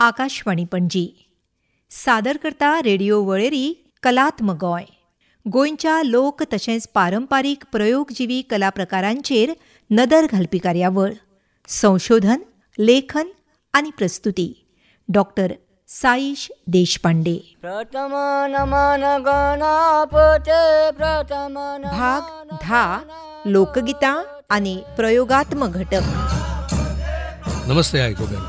आकाशवाणी पणजी. सादर करता रेडिओ वळेरी कलात्म गोंय. गोंयच्या लोक तशेंच पारंपारीक प्रयोगजिवी कला प्रकारांचेर नदर घालपी कार्यावळ. संशोधन, लेखन आनी प्रस्तुती डॉक्टर साईश देशपांडे. प्रथम नमन गणपते प्रथम. भाग 10, लोकगीतां आनी प्रयोगात्मक घटक. नमस्ते आयकुप्यांनो,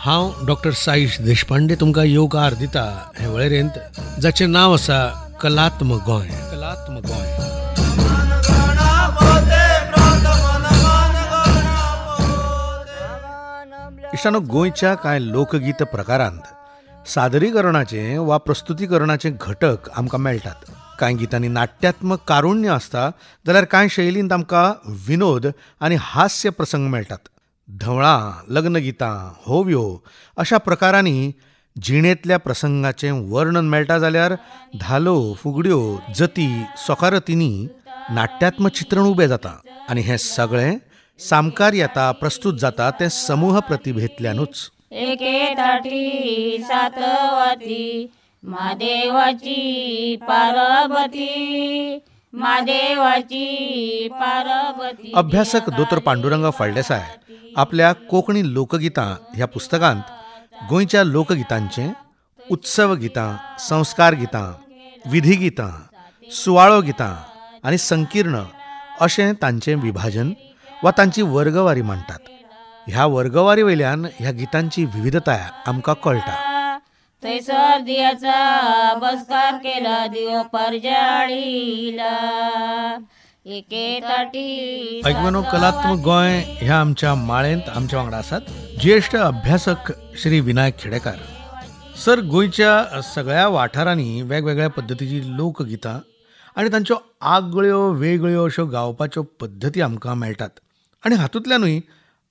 हांव डॉक्टर साईश देशपांडे तुमकां येवकार दिता हे वळेरेंत जाचें नांव आसा कलात्म गोंय. कलात्म गोंय. इश्टांनो, गोंयच्या कांय लोकगीत प्रकारांत सादरीकरणाचे वा प्रस्तुतीकरणाचे घटक आमकां मेळटात. कांय गितांनी नाट्यात्मक कारुण्य आसता जाल्यार कांय शैलींत आमकां विनोद आनी हास्य प्रसंग मेळटात. धवळां, लग्नगितां, होवयो अशा प्रकारांनी जिणेंतल्या प्रसंगाचें वर्णन मेळटा जाल्यार धालो, फुगड्यो, जती, सोकारतींनी नाट्यात्मक चित्रण उबें जाता आनी हें सगळें सामकार येता, प्रस्तुत जाता तें समूह प्रतिभेंतल्यानूच. एके ताटी सातवती म्हादेवाची पार्वती, म्हादेवाची पार्वती. अभ्यासक दोतोर पांडुरंग फळदेसाय आपल्या कोंकणी लोकगितां ह्या पुस्तकांत गोंयच्या लोकगितांचें उत्सव गितां, संस्कार गितां, विधी गितां, सुवाळो गितां आनी संकीर्ण अशें तांचें विभाजन वा तांची वर्गवारी मांडटात. ह्या वर्गवारी वयल्यान ह्या गितांची विविधताय आमकां कळटा. थंयसर दियाचा बसकार केला दिवो परजाळीला एके ताटी. ऐकवेनो, कलात्मक गोंय ह्या आमच्या माळेंत आमच्या वांगडा आसात ज्येश्ठ अभ्यासक श्री विनायक खेडेकार सर. गोंयच्या सगळ्या वाठारांनी वेगवेगळ्या पद्दतीची लोकगितां आनी तांच्यो आगळ्यो वेगळ्यो अश्यो गावपाच्यो पद्दती आमकां मेळटात आनी हातूंतल्यानूय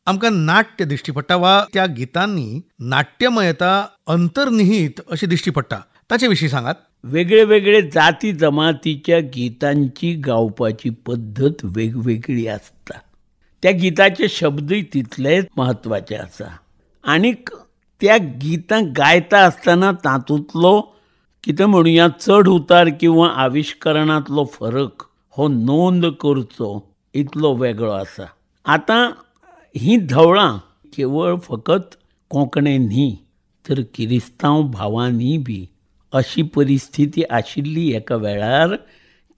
आमकां नाट्य दिश्टी पडटा वा त्या गितांनी नाट्यमयता अंतर्निहीत अशी दिश्टी पडटा. ताचे विशीं सांगात. वेगळे वेगळे जाती जमातीच्या गितांची गावपाची पद्दत वेगवेगळी आसता. त्या गिताचे शब्दूय तितलेच म्हत्वाचे आसा आनीक त्या गितां गायता आसतना तातूंतलो कितें म्हणुया चड उतार किंवा आविश्करणांतलो फरक हो नोंद करचो इतलो वेगळो आसा. आतां हीं धवळां केवळ फकत कोंकणे न्ही तर किरिस्तांव भावांनी बी अशी परिस्थिती आशिल्ली एका वेळार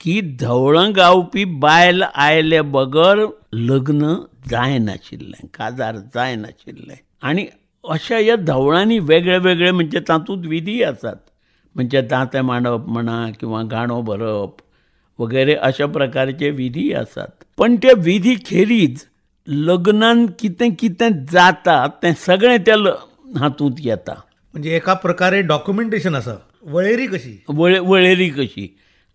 की धवळां गावपी बायल आयले बगर लग्न जायनाशिल्लें, काजार जायनाशिल्लें. आनी अशा ह्या धवळांनी वेगळे वेगळे म्हणजे तातूंत विधी आसात, म्हणजे दांतें मांडप म्हणा किंवा गाणो भरप वगैरे अशा प्रकारचे विधी आसात. पण ते विधी खेरीज लग्नान कितें कितें जाता तें सगळें त्या हातूंत येता. म्हणजे एका प्रकारे डॉक्युमेंटेशन आसा, वळेरी कशी, वळेरी कशी.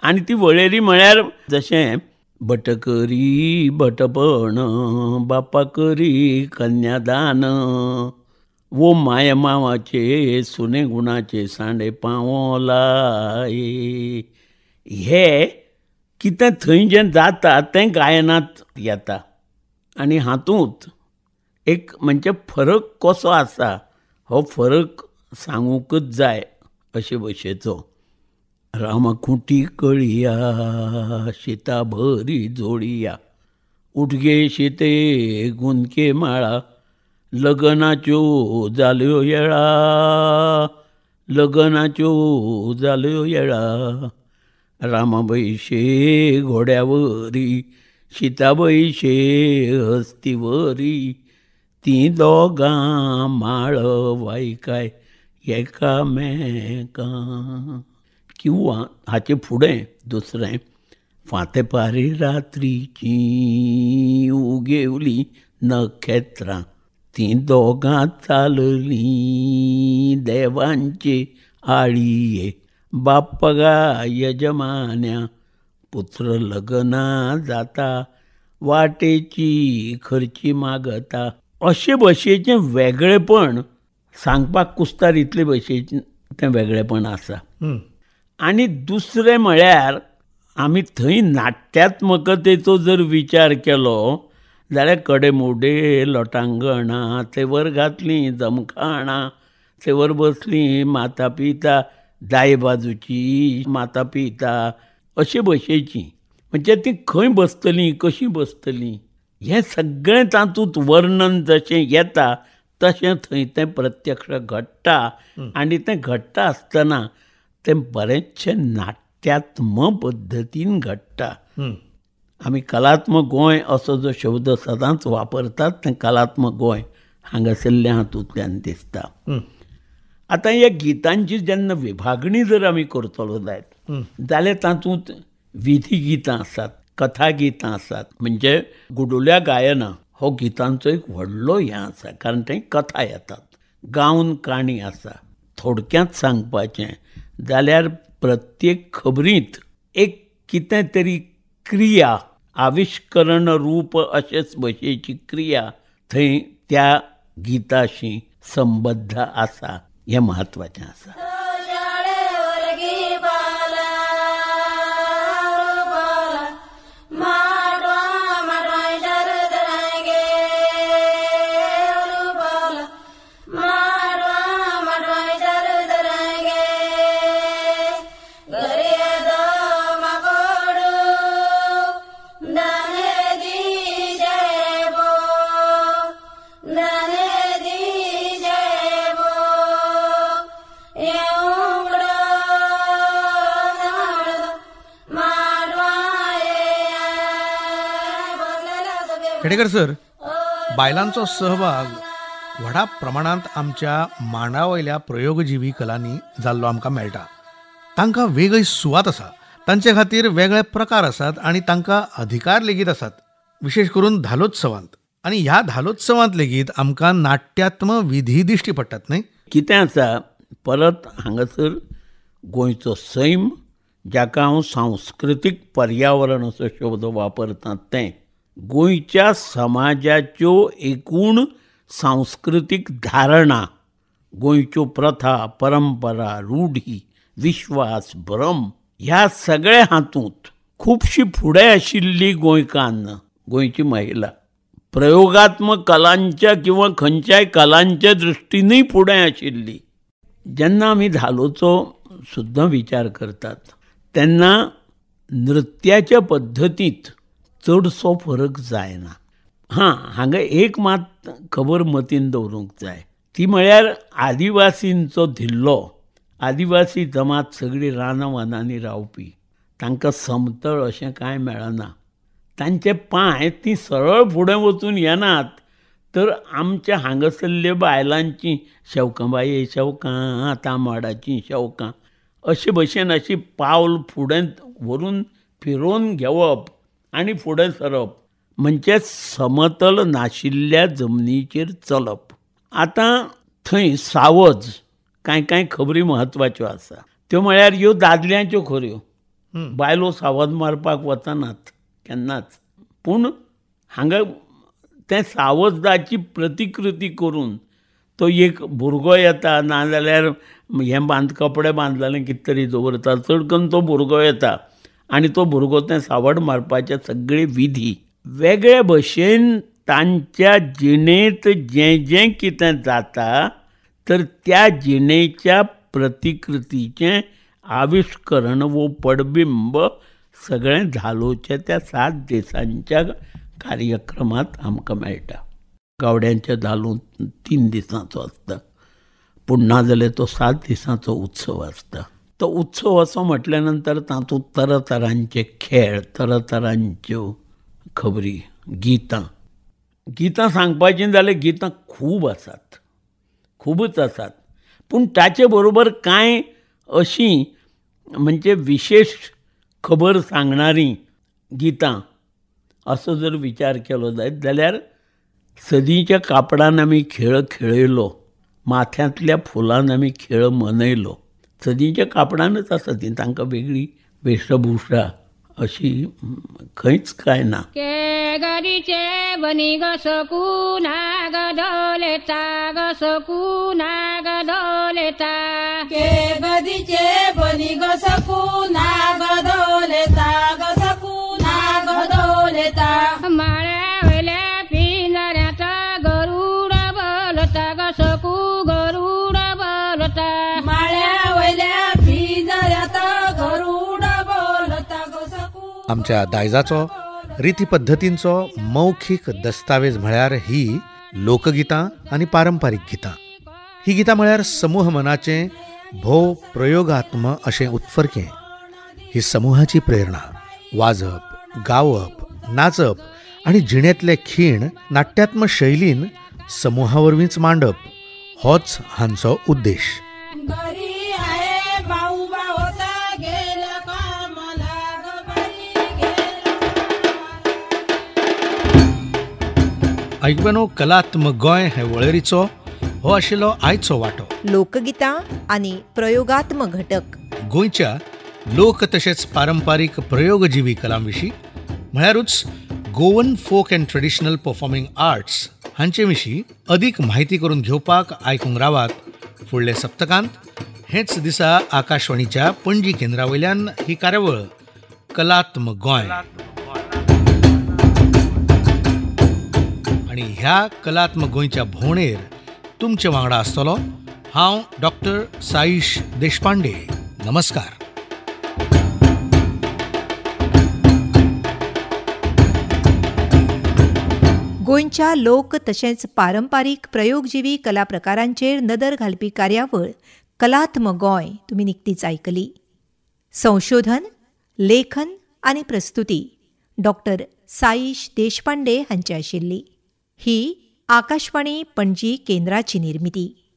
आनी ती वळेरी म्हळ्यार जशें भटकरी भटपण बापा करी कन्यादान वो माय मावाचे सुने गुणाचे सांडे पावलाय, हे कितें थंय जें जाता तें गायनांत येता. आनी हातूंत एक म्हणजे फरक कसो आसा हो फरक सांगूंकच जाय अशे भशेचो. रामखुंटी कळिया शिता भरी जोडिया उठगे शिते गुंदके माळा लग्नाच्यो जाल्यो येळा, लग्नाच्यो जाल्यो येळा. रामाबैशे घोड्यावरी शिताबैशे हस्तीवरी तीं दोगां माळ वायकाय एकामेकां. किंवा हाचे फुडें दुसरें फांतेपारी रात्रीची उगेवली नखेत्रां तीं दोगां चाललीं देवांचे आळये बाप्पा गा यजमान्या पुत्र लग्ना जाता वाटेची खर्ची मागता. अशे भशेचें वेगळेपण सांगपाक कुस्तार इतले भशेचें तें वेगळेपण आसा. आनी दुसरें म्हळ्यार आमी थंय नाट्यात्मकतेचो जर विचार केलो जाल्यार कडेमोडे लोटांगणां ते वर घातलीं जमखाणां थंयवर बसलीं माता पिता दाये बाजूची माता पिता अशे भशेची, म्हणजे ती खंय बसतलीं कशीं बसतलीं हें सगळें तातूंत वर्णन जशें येता तशें थंय तें प्रत्यक्ष घडटा. आनी तें घडटा आसतना तें बरेंचशें नाट्यात्म पद्दतीन घडटा. आमी कलात्मक गोंय असो जो शब्द सदांच वापरतात तें कलात्मक गोंय हांगासरल्या हातूंतल्यान दिसता. आतां ह्या गितांची जेन्ना विभागणी जर आमी करतलो जायत जाल्यार तातूंत विधी गितां आसात, कथा गितां आसात. म्हणजे गुडुल्या गायना हो गितांचो एक व्हडलो हें आसा, कारण थंय कथा येतात, गावन काणी आसा. थोडक्यांत सांगपाचें जाल्यार प्रत्येक खबरींत एक कितें तरी क्रिया, आविश्करण रूप अशेच भशेची क्रिया थंय त्या गिताशी संबद्ध आसा, हें म्हत्वाचें आसा. खेडेकर सर, बायलांचो सहभाग व्हडा प्रमाणांत आमच्या मांडावयल्या प्रयोगजीवी कलांनी जाल्लो आमकां मेळटा. तांकां वेगळी सुवात आसा, तांचे खातीर वेगळे प्रकार आसात आनी तांकां अधिकार लेगीत आसात, विशेश करून धालोत्सवांत. आनी ह्या धालोत्सवांत लेगीत आमकां नाट्यात्म विधी दिश्टी पडटात न्हय? कितें आसा परत हांगासर गोंयचो सैम, जाका हांव सांस्कृतीक पर्यावरण असो शब्द वापरता, तें गोंयच्या समाजाच्यो एकूण सांस्कृतीक धारणा, गोंयच्यो प्रथा, परंपरा, रूढी, विश्वास, भ्रम ह्या सगळ्या हातूंत खुबशी फुडें आशिल्ली गोंयकान्न, गोंयची महिला प्रयोगात्मक कलांच्या किंवा खंयच्याय कलांच्या दृश्टीनूय फुडें आशिल्ली. जेन्ना आमी धालोचो सुद्दां विचार करतात तेन्ना नृत्याच्या पद्दतींत चडसो फरक जायना. हां, हांगा एक मात खबर मतीन दवरूंक जाय, ती म्हळ्यार आदिवासींचो धिल्लो. आदिवासी जमात सगळी रानां वनांनी रावपी, तांकां समतळ अशें कांय मेळना, तांचे पांय तीं सरळ फुडें वचून येनात. तर आमच्या हांगासरल्या बायलांची शेवकां बाये शेवकां, तांबाडाचीं शेवकां अशे भशेन अशी पावल फुडें व्हरून फिरोवन घेवप आनी फुडें सरप म्हणजे समतल नाशिल्ल्या जमनीचेर चलप. आतां थंय सावज कांय कांय खबरी म्हत्वाच्यो आसा, त्यो म्हळ्यार ह्यो दादल्यांच्यो खऱ्यो, बायलो सावज मारपाक वचनात केन्नाच, पूण हांगा तें सावजदाची प्रतिकृती करून तो एक भुरगो येता, नाजाल्यार हें बांद कपडे बांदलेले कितें तरी दवरता, चड करून तो भुरगो येता आनी तो भुरगो तें सावड मारपाचे सगळे विधी वेगळे भशेन तांच्या जिणेंत जें जें कितें जाता तर त्या जिणेच्या प्रतिकृतीचें आविश्करण वो पडबिंब सगळें धालोच्या त्या 7 दिसांच्या कार्यक्रमांत आमकां मेळटा. गावड्यांच्या धालोंत 3 दिसांचो आसता, पूण नाजाल्यार तो 7 दिसांचो उत्सव आसता. तो उत्सव असो म्हटल्या नंतर तातूंत तरातरांचे खेळ, तरातरांच्यो खबरी, गितां. गितां सांगपाचीं जाल्यार गितां खूब आसात, खुबूच आसात, पूण ताचे बरोबर कांय अशीं म्हणजे विशेश खबर सांगणारी गितां असो जर विचार केलो जायत जाल्यार सदींच्या कापडान आमी खेळ खेळयलो, माथ्यांतल्या फुलान आमी खेळ मनयलो. सदींच्या कापडानच आसा ती, तांकां वेगळी वेशभूषा अशी खंयच कांय ना. माळ्या वयल्या पिंजऱ्यात गरुड बोलता ग सकू गरुड बोलता माळ्या वयल्या पिंजऱ्यात गरुड बोलता गो सकू. आमच्या दायजाचो रिती पद्दतींचो मौखीक दस्तावेज म्हळ्यार ही लोकगितां आनी पारंपारीक गितां. ही गितां म्हळ्यार समूह मनाचें भोव प्रयोगात्म अशें उत्फर्कें. ही समूहाची प्रेरणा वाजप, गावप, नाचप आनी जिणेंतले खीण नाट्यात्म शैलीन समूहा वरवींच मांडप होच हांचो उद्देश. आयकप्यांनो, कलात्मक गोंय हे वळेरीचो हो आशिल्लो आयचो वांटो. लोकगितां आनी प्रयोगात्मक घटक गोंयच्या लोक तशेंच पारंपारीक प्रयोगजीवी कलां विशीं म्हळ्यारूच Goan folk and traditional performing arts हांचे विशीं अदीक म्हायती करून घेवपाक आयकूंक रावात फुडल्या सप्तकांत हेच दिसा आकाशवाणीच्या पणजी केंद्रा वयल्यान ही कार्यावळ कलात्मक गोंय. आनी ह्या कलात्मक गोंयच्या भोंवडेर तुमचे वांगडा आसतलो हांव डॉक्टर साईश देशपांडे. नमस्कार. गोंयच्या लोक तशेंच पारंपारीक प्रयोगजीवी कला प्रकारांचेर नदर घालपी कार्यावळ कलात्मक गोंय तुमी निकतीच आयकली. संशोधन, लेखन आनी प्रस्तुती डॉक्टर साईश देशपांडे हांची आशिल्ली. ही आकाशवाणी पणजी केंद्राची निर्मिती.